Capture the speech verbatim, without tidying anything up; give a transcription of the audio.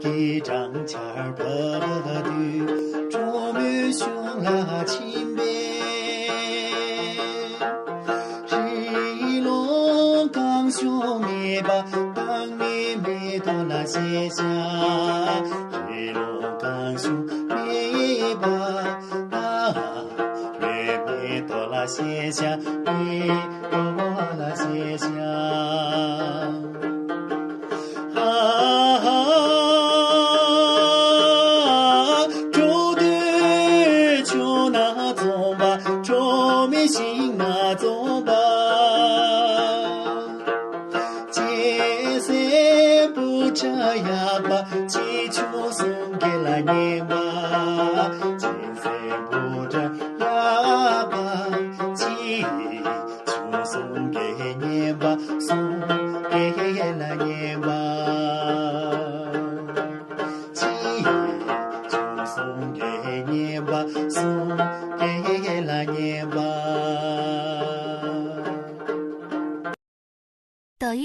སྦྲང་ཆར་བབས་དུས་གྲོ་མོའི་གཞུང་ལ་ཕྱིན་པས། རི་ཀླུང་གང་བྱུང་མེད་པ་དྭངས་མའི་མེ་ཏོག་ལ་ཞེས་བྱ། རི་ཀླུང་གང་བྱུང་མེད་པ་དྭངས་མའི་མེ་ཏོག་ལ་ཞེས་བྱ། མེ་ཏོག་ལ་ཞེས་བྱ། ཧ་ཧ། འགྲོ་དུས་ཆུ་ནགས་འཛོམས་པ། གྲོ་མའི་ཤིང་ནགས་འཛོམས་པ། གཅན་གཟན་འབུ་ཕྲ་གཡག་པ། གཅེས་ཆུང་གསུམ་གྱི་ལ་ཉན་པ། གཅན་གཟན་འབུ་ཕྲ་གཡག་པ། གཅེས་ཆུང་གསུམ་གྱིས་ཉན་པ། གསུམ་གྱིས་ལ་ཉན་པ། གཅེས་ཆུང་གསུམ་གྱིས་ཉན་པ། གསུམ་གྱིས་ལ་ཉན་པ། 抖音